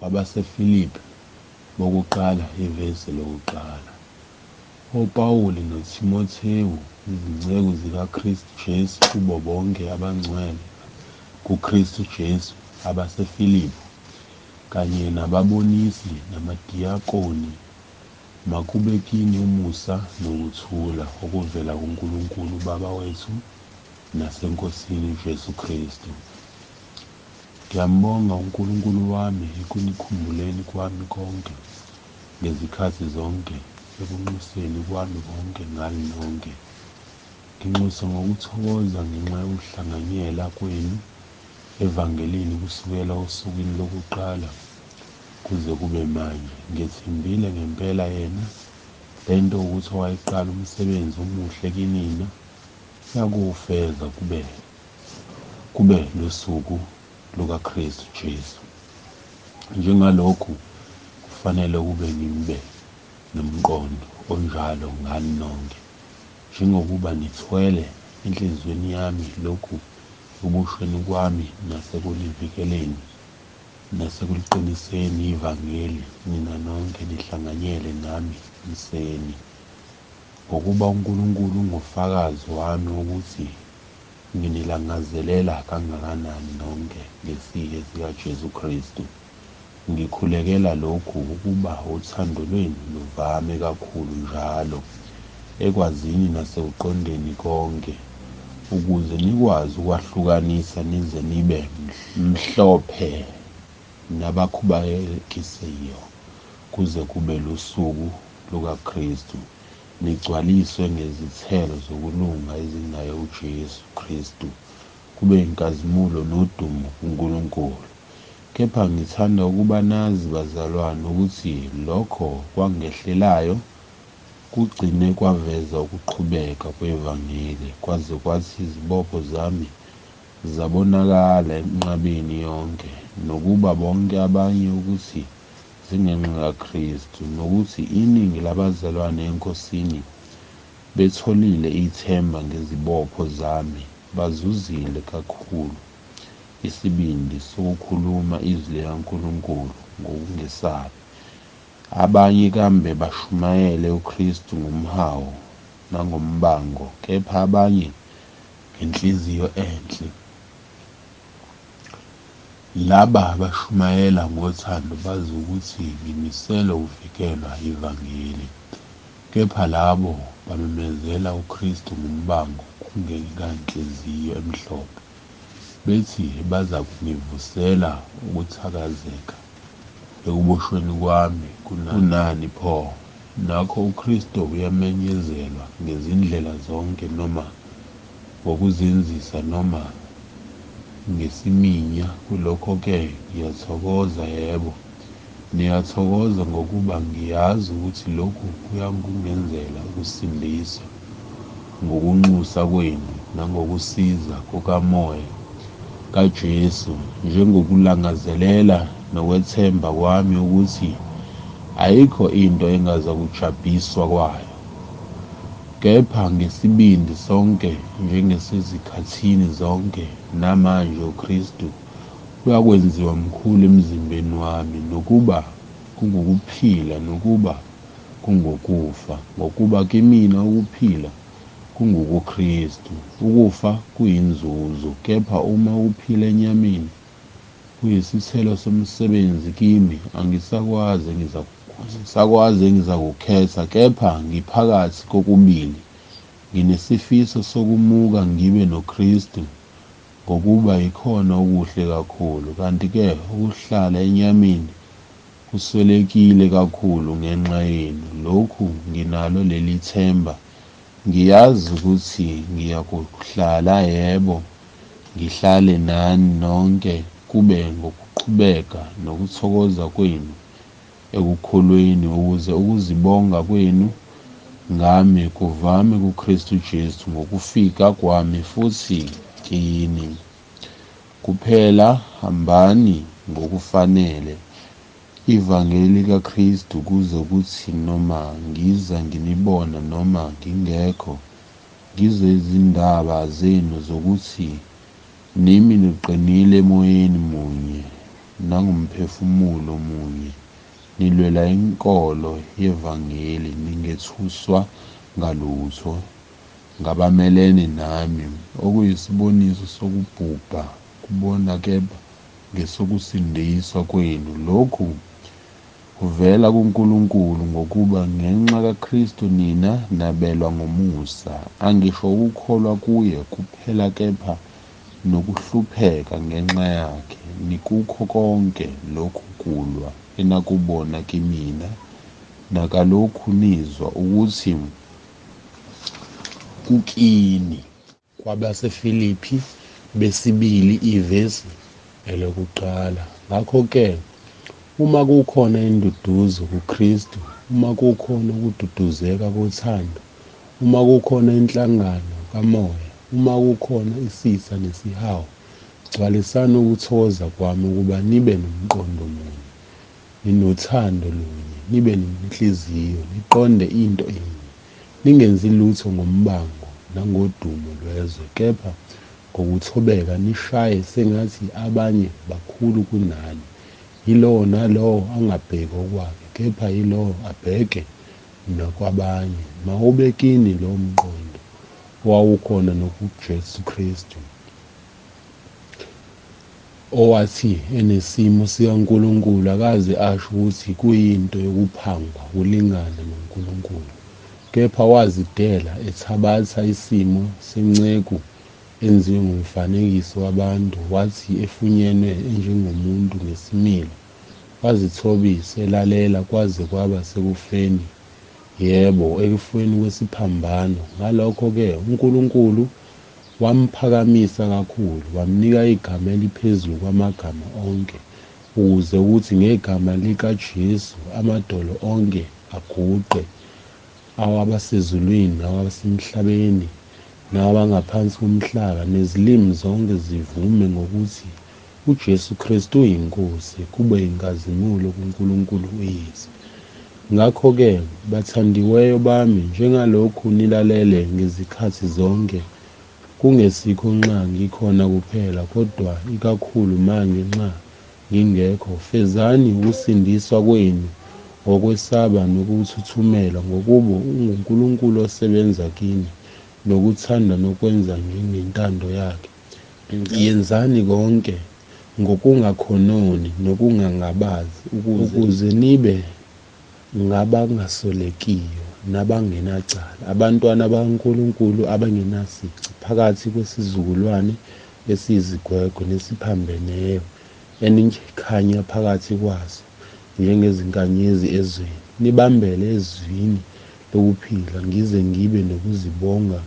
KwabaseFilipi bokuqala ivesi lokuqala. OPawuli noThimothewu, izinceku zikaKristu Jesu, kubo bonke abangcwele kuKristu Jesu abaseFilipi, kanye nababonisi namadiyakoni, makube kini umusa nokuthula okuvela kuNkulunkulu uBaba wethu naseNkosini uJesu Kristu. Ngiyambonga uNkulunkulu wami ekunikhumbuleni kwami konke ngezikhathi zonke, ekunxuseni kwami konke ngani nonke. Nginxusa ngokuthokoza ngenxa yokuhlanganyela kwenu evangelini kusukela osukwini lokuqala kuze kube manje. Ngethembile ngempela yena lento ukuthi owayiqala umsebenzi omuhle kinina uyakuwufeza kube lusuku lukaKristu Jesu. Njengalokhu kufanele kube ngibe nomqondo onjalo ngani nonke, njengokuba nithwele enhliziyweni yami lokhu ekuboshweni kwami nasekunivikeleni nasekuliqiniseni ivangeli, nina nonke nihlanganyele nami emseni. Ngokuba uNkulunkulu ungufakazi wami ukuthi nginilangazelela kangakanani nonke ngesihe sikaJesu Kristu. Ngikhulekela lokhu ukuba uthando lwenu luvame kakhulu njalo ekwazini nasekuqondeni konke, ukuze nikwazi ukwahlukanisa nize nibe mhlophe nabakhubekisiwe kuze kube lusuku lukaKristu, nigcwaliswe ngezithelo zokulunga ezingaye uJesu Kristu, kube inkazimulo nodumo kuNkulunkulu. Kepha ngithanda ukuba nazi, bazalwane, ukuthi lokho kwangehlelayo kugcine kwaveza ukuqhubeka kwevangeli, kwaze kwathi izibopho zami zabonakala enqabeni yonke, nokuba bonke abanye ukuthi zingenxa kaKristu, nokuthi iningi labazalwane eNkosini betholile ithemba ngezibopho zami, bazuzile kakhulu isibindi sokukhuluma izwi likaNkulunkulu ngokungesabi. Abanye kambe bashumayele uKristu ngomhawu nangombango, kepha abanye ngenhliziyo enhle. Laba abashumayela ngothando bazi ukuthi ngimiselwe ukuvikelwa ivangeli, kepha labo bamemezela uKristu ngombango kungenganhliziyo emhlophe, bethi bazakungivusela ukuthakazeka ekuboshweni kwami kunani pho. Nakho uKristu uyamenyezelwa ngezindlela zonke, noma ngokuzenzisa noma ngesiminya. Kulokho-ke ngiyathokoza, yebo, niyathokoza, ngokuba ngiyazi ukuthi lokhu kuyakungenzela ukusindiswa ngokunxusa kwenu nangokusiza kukaMoya kaJesu, njengokulangazelela nokwethemba kwami ukuthi ayikho into engazakujabhiswa kwayo, kepha ngesibindi sonke njengesezikhathini zonke namanje uKristu uyakwenziwa mkhulu emzimbeni wami, nokuba kungukuphila nokuba kungukufa. Ngokuba kimina ukuphila kungukuKristu, ukufa kuyinzuzo. Kepha uma ukuphila enyameni kuyisithelo somsebenzi kimi, angisakwazi engizakukhetha, kepha ngiphakathi kokubili. Nginesifiso sokumuka ngibe noKristu, ngokuba yikhona okuhle kakhulu. Kanti-ke ukuhlala enyameni kuswelekile kakhulu ngenxa yenu. Lokhu nginalo leli themba, ngiyazi ukuthi ngiyakuhlala, yebo, ngihlale nani nonke, kube ngokuqhubeka nokuthokoza kwenu ekukholweni, ukuze ukuzibonga kwenu ngami kuvame kuKristu Jesu ngokufika kwami futhi kini. Kuphela hambani ngokufanele ivangeli likaKristu, kuze kuthi noma ngiza nginibona noma ngingekho, ngizwe izindaba zenu zokuthi nimi niqinile emoyeni munye, nangomphefumulo munye nilwela inkolo yevangeli, ningethuswa ngalutho ngabamelene nami, okuyisiboniso sokubhubha kubona kepha ngesokusindiswa kwenu. Lokhu kuvela kuNkulunkulu, ngokuba ngenxa kaKristu nina nabelwa ngomusa, angisho ukukholwa kuye kuphela kepha nokuhlupheka ngenxa yakhe, nikukho konke lokhu kulwa enakubona kimina, nakalokhu nizwa ukuthi kukini. KwabaseFilipi besibili ivesi elokuqala. Ngakho-ke uma kukhona induduzo kuKristu, uma kukhona ukududuzeka kothando, uma kukhona inhlangano kaMoya, uma kukhona isisa nesihawu, gcwalisani ukuthokoza kwami ukuba nibe nomqondo munye, ninothando lunye, nibe nenhliziyo, niqonde into inye, ningenzi lutho ngombango nangodumo lwezwe, kepha ngokuthobeka nishaye sengathi abanye bakhulu kunani. Yilowo nalowo angabheki okwakhe, kepha yilowo abheke nakwabanye. Mawube kini lowo mqondo owawukhona nokuJesu Kristu, owathi enesimo sikaNkulunkulu akaze asho ukuthi kuyinto yokuphangwa ukulingana noNkulunkulu, kepha wazidela ethabatha isimo senceku enziwe ngomfanekiso wabantu, wathi efunyenwe enjengomuntu ngesimilo, wazithobisa elalela kwaze kwaba sekufeni, yebo, ekufeni kwesiphambano. Ngalokho-ke uNkulunkulu wamphakamisa kakhulu, wamnika igama eliphezulu kwamagama onke, ukuze kuthi ngegama likaJesu amadolo onke aguqe, awabasezulwini nawabasemhlabeni nawabangaphansi komhlaba, nezilimi zonke zivume ngokuthi uJesu Kristu uyiNkosi, kube inkazimulo kuNkulunkulu uYise. Ngakho-ke bathandiweyo bami, njengalokhu nilalele ngezikhathi zonke, kungesikho nxa ngikhona kuphela, kodwa ikakhulu manje nxa ngingekho, fezani ukusindiswa kwenu ngokwesaba nokuthuthumela, ngokuba unguNkulunkulu osebenza kini nokuthanda nokwenza njengentando yakhe. Yenzani konke ngokungakhononi nokungangabazi, ukuze nibe ngabangasolekiyo nabangenacala, abantwana bakaNkulunkulu abangenasici, phakathi kwesizukulwane esiyizigwegwe nesiphambeneyo, enikhanya phakathi kwaso njengezinkanyezi ezweni, nibambele ezwini lokuphila, ngize ngibe nokuzibonga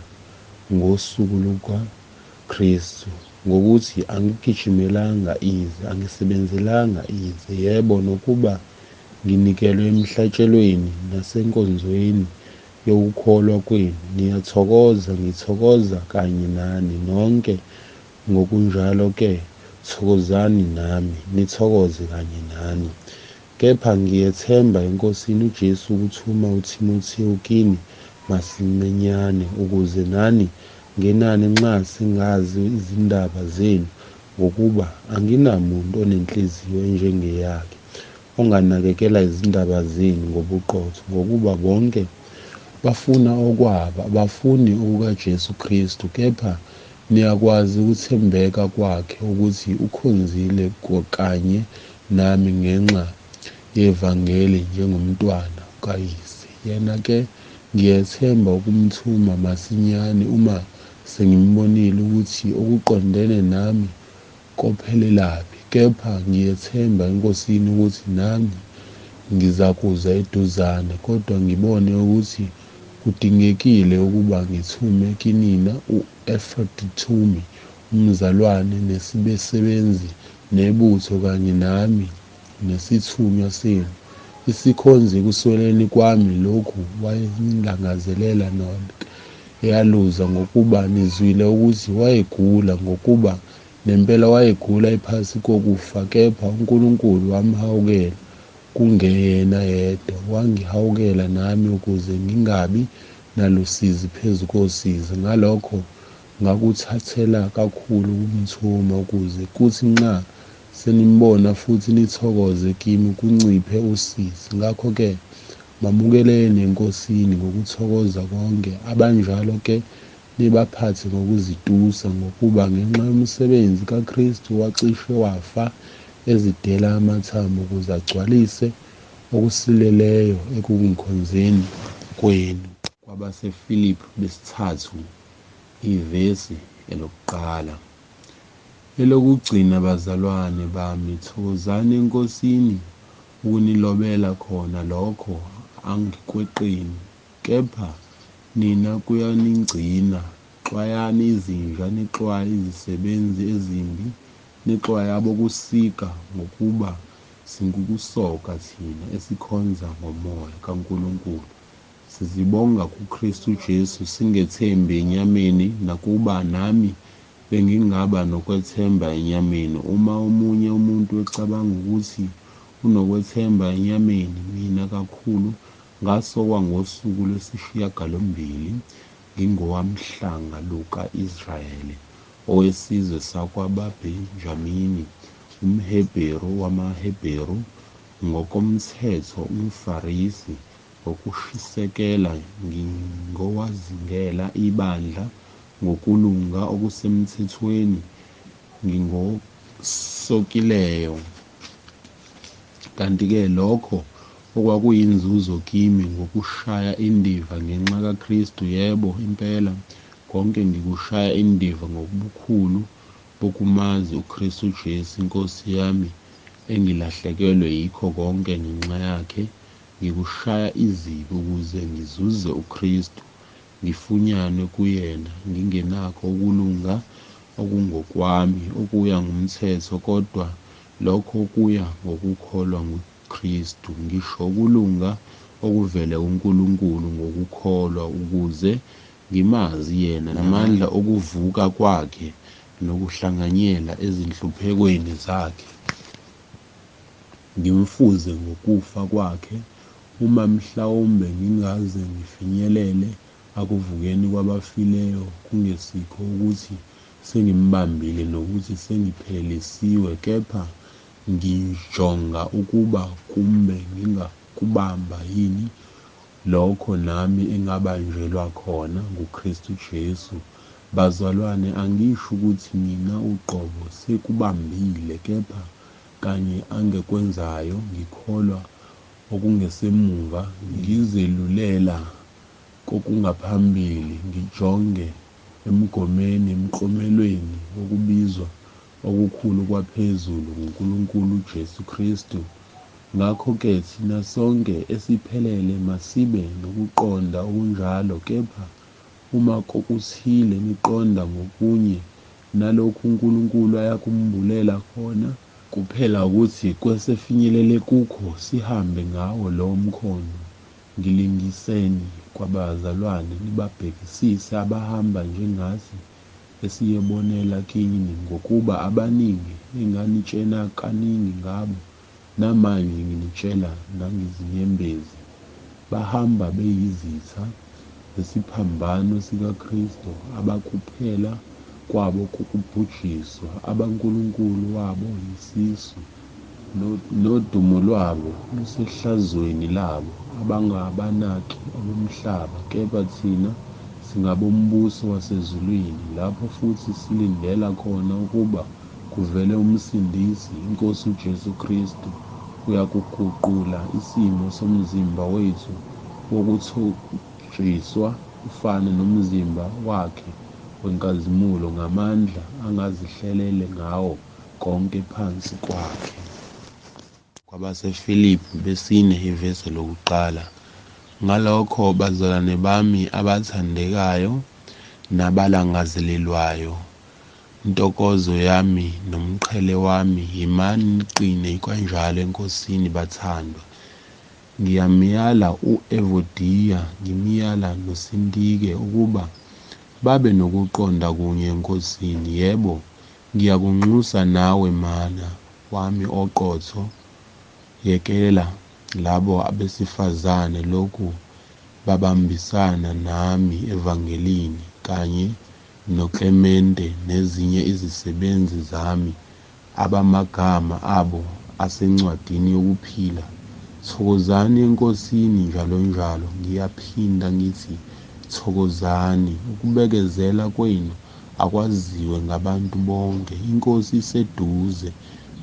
ngosuku lukaKristu, ngokuthi angigijimelanga ize, angisebenzelanga ize, yebo, nokuba nginikelwe emhlatshelweni nasenkonzweni yokukholwa kwenu. Niyathokoza, ngithokoza kanye nani nonke. Ngokunjalo-ke thokozani nami, nithokoze kanye nani. Kepha ngiyethemba eNkosini uJesu ukuthuma uThimothewu kini masinyane, ukuze nani ngenani nxa sengazi izindaba zenu, ngokuba anginamuntu onenhliziyo enjengeyakhe, onganakekela izindaba zenu ngobuqotho. Ngokuba bonke bafuna okwabo, abafuni okukaJesu Kristu, kepha niyakwazi ukuthembeka kwakhe, ukuthi ukhonzile kanye nami ngenxa yevangeli njengomntwana kayise. Yena-ke ngiyethemba ukumthuma masinyane uma sengimbonile ukuthi okuqondene nami kophelelaphi. Kepha ngiyethemba eNkosini ukuthi nami ngizakuza eduzane, kodwa ngibone ukuthi kudingekile ukuba ngithume kinina u-Efroditumi, umzalwane nesisebenzi nebutho kanye nami, nesithunywa senu, isikhonzi ekusweleni kwami. Lokhu wayelangazelela nonke eyaluza, ngokuba nizwile ukuthi wayegula, ngokuba nempela wayegula ephasi kokufa, kepha uNkulunkulu wamhawukela, kungeyena yedwa, wangihawukela nami, ukuze ngingabi nalusizi phezu kosizi. Ngalokho ngakuthathela kakhulu ukumthuma, ukuze kuthi nxa Senimbona futhi nithokoze kimi kunciphe usizi. Ngakho-ke mamukeleni eNkosini ngokuthokoza konke, abanjalo ke nibaphathe ngokuzitusa, ngokuba ngenxa yomsebenzi kaKristu wacishe wafa, ezidela amathambo ukuze agcwalise okusileleyo ekungikhonzeni kwenu. KwabaseFilipi besithathu ivesi elokuqala. Elokugcina, bazalwane bami, thokozani eNkosini. Ukunilobela khona lokho angikweqeni, kepha nina kuyanigcina. Xwayani izinja, nixwaye izisebenzi ezimbi, nixwaye abokusika, ngokuba singukusoka thina esikhonza ngomoya kaNkulunkulu. Sizibonga kuKristu Jesu, singethembi enyameni, nakuba nami bengingaba nokwethemba enyameni. Uma omunye umuntu ecabanga ukuthi unokwethemba enyameni, mina kakhulu. Ngasokwa ngosuku lwesishiyagalombili, ngingowamhlanga luka-Israyeli, owesizwe sakwaBabenjamini, umHebheru wamaHebheru, ngokomthetho umFarisi, ngokushisekela ngingowazingela ibandla, ngokulunga okusemthethweni ngingosokileyo. Kanti-ke lokho okwakuyinzuzo kimi ngokushaya indiva ngenxa kaKristu, yebo, impela, konke ngikushaya indiva ngobukhulu bokumazi uKristu Jesu iNkosi yami, engilahlekelwe yikho konke ngenxa yakhe, ngikushaya izibi ukuze ngizuze uKristu, ngifunyanwe kuyena, ngingenakho ukulunga okungokwami okuya ngumthetho, kodwa lokho okuya ngokukholwa nguKristu, ngisho ukulunga okuvela kuNkulunkulu ngokukholwa, ukuze ngimazi yena namandla okuvuka kwakhe nokuhlanganyela ezinhluphekweni zakhe, ngimfuze ngokufa kwakhe, uma mhlawumbe ngingaze ngifinyelele akuvukeni kwabafileyo, kungesikho ukuthi sengimbambile nokuthi sengiphelelisiwe, kepha ngijonga ukuba kumbe ngingakubamba yini lokho nami engabanjelwa khona nguKristu Jesu. Bazalwane, angisho ukuthi mina uqobo sekubambile, kepha kanye angekwenzayo, ngikholwa okungesemuva, ngizelulela kokungaphambili, ngijonge emgomeni, emklomelweni wokubizwa okukhulu kwaphezulu nguNkulunkulu uJesu Kristu. Ngakho-ke thina sonke esiphelele masibe nokuqonda okunjalo, kepha uma kokuthile niqonda ngokunye, nalokhu uNkulunkulu ayakumbulela khona, kuphela ukuthi kwesefinyelele kukho sihambe ngawo lowo mkhondo. Ngilingiseni kwabazalwane, nibabhekisise abahamba njengathi esiyebonela kini, ngokuba abaningi enganitshena kaningi ngabo, namanje nginitshela nangezinyembezi, bahamba beyizitha zesiphambano sikaKristu, abakuphela kwabo kukubhujiswa, abankulunkulu wabo yisisu, nodumo lwabo lusehlazweni labo, abangabanaki abomhlaba, kepha thina singabombuso wasezulwini, lapho futhi silindela khona ukuba kuvele uMsindisi, iNkosi uJesu Kristu, uyakuguqula isimo somzimba wethu wokuthotshiswa ufane nomzimba wakhe wenkazimulo ngamandla angazihlelele ngawo konke phansi kwakhe. KwabaseFilipi besine ivesi lokuqala. Ngalokho bazalwane bami abathandekayo nabalangazelelwayo, ntokozo yami nomqhele wami, yimani niqine kanjalo eNkosini, bathandwa. Ngiyamyala u-Evodiya, ngimyala noSintike ukuba babe nokuqonda kunye eNkosini. Yebo, ngiyakunxusa nawe mana wami oqotho, yekela labo abesifazane lokhu babambisana nami evangelini, kanye noKlemente nezinye izisebenzi zami abamagama abo asencwadini yokuphila. Thokozani eNkosini njalonjalo. Ngiyaphinda ngithi, thokozani. Ukubekezela kwenu akwaziwe ngabantu bonke. INkosi iseduze.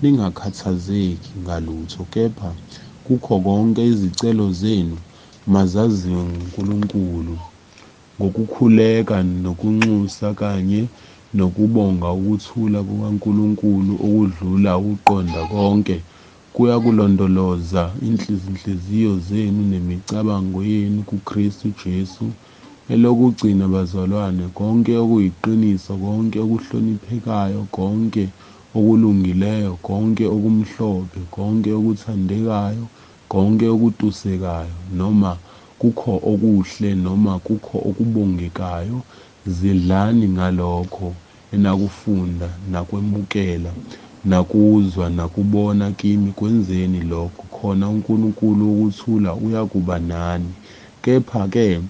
Ningakhathazeki ngalutho, kepha kukho konke izicelo zenu mazaziwe nguNkulunkulu ngokukhuleka nokunxusa kanye nokubonga. Ukuthula kukaNkulunkulu okudlula ukuqonda konke kuyakulondoloza izinhliziyo zenu nemicabango yenu kuKristu Jesu. Elokugcina, bazalwane, konke okuyiqiniso, konke okuhloniphekayo, konke okulungileyo, konke okumhlophe, konke okuthandekayo, konke okutusekayo, noma kukho okuhle, noma kukho okubongekayo, zidlani ngalokho enakufunda nakwemukela nakuzwa nakubona kimi, kwenzeni lokho, khona uNkulunkulu wokuthula uyakuba nani. Kepha-ke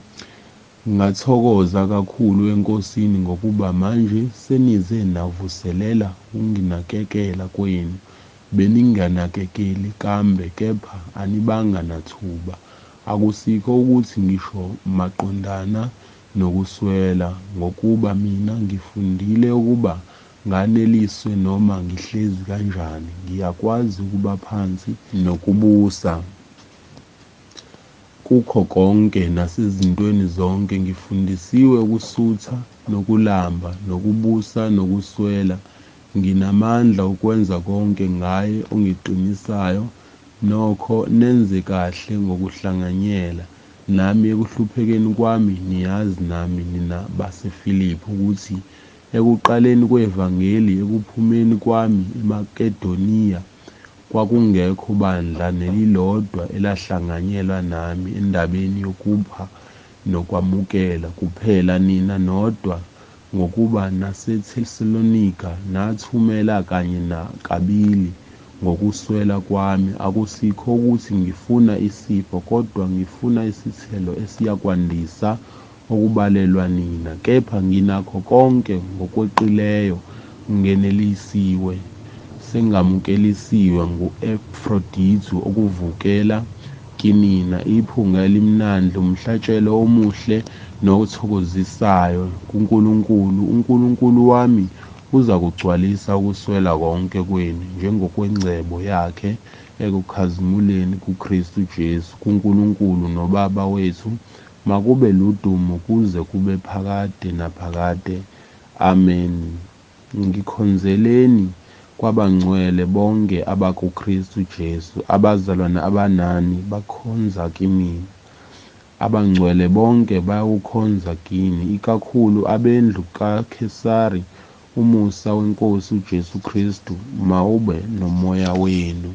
ngathokoza kakhulu eNkosini ngokuba manje senize navuselela ukunginakekela kwenu. Beninganakekeli kambe, kepha anibanga nathuba. Akusikho ukuthi ngisho maqondana nokuswela, ngokuba mina ngifundile ukuba nganeliswe noma ngihlezi kanjani. Ngiyakwazi ukuba phansi nokubusa. Kukho konke nasezintweni zonke ngifundisiwe ukusutha nokulamba, nokubusa nokuswela. Nginamandla okwenza konke ngaye ongiqinisayo. Nokho nenze kahle ngokuhlanganyela nami ekuhluphekeni kwami. Niyazi nami, nina baseFiliphi, ukuthi ekuqaleni kwevangeli, ekuphumeni kwami eMakedoniya, kwakungekho bandla nelilodwa elahlanganyela nami endabeni yokupha nokwamukela, kuphela nina nodwa, ngokuba naseThesalonika nathumela kanye nakabili ngokuswela kwami. Akusikho ukuthi ngifuna isipho, kodwa ngifuna isithelo esiyakwandisa okubalelwa nina. Kepha nginakho konke ngokweqileyo, ngenelisiwe, sengamukelisiwe ngu-Epafrodithu okuvukela kinina, iphunga elimnandi, umhlatshelo omuhle nothokozisayo kuNkulunkulu. UNkulunkulu wami uzakugcwalisa ukuswela konke kwenu njengokwengcebo yakhe ekukhazimuleni kuKristu Jesu. KuNkulunkulu noBaba wethu makube ludumo kuze kube phakade naphakade. Amen. Ngikhonzeleni kwabangcwele bonke abakuKristu Jesu. Abazalwane abanani bakhonza kimina. Abangcwele bonke bayakukhonza kini, ikakhulu abendlu kaKhesari. Umusa weNkosi uJesu Kristu mawube nomoya wenu.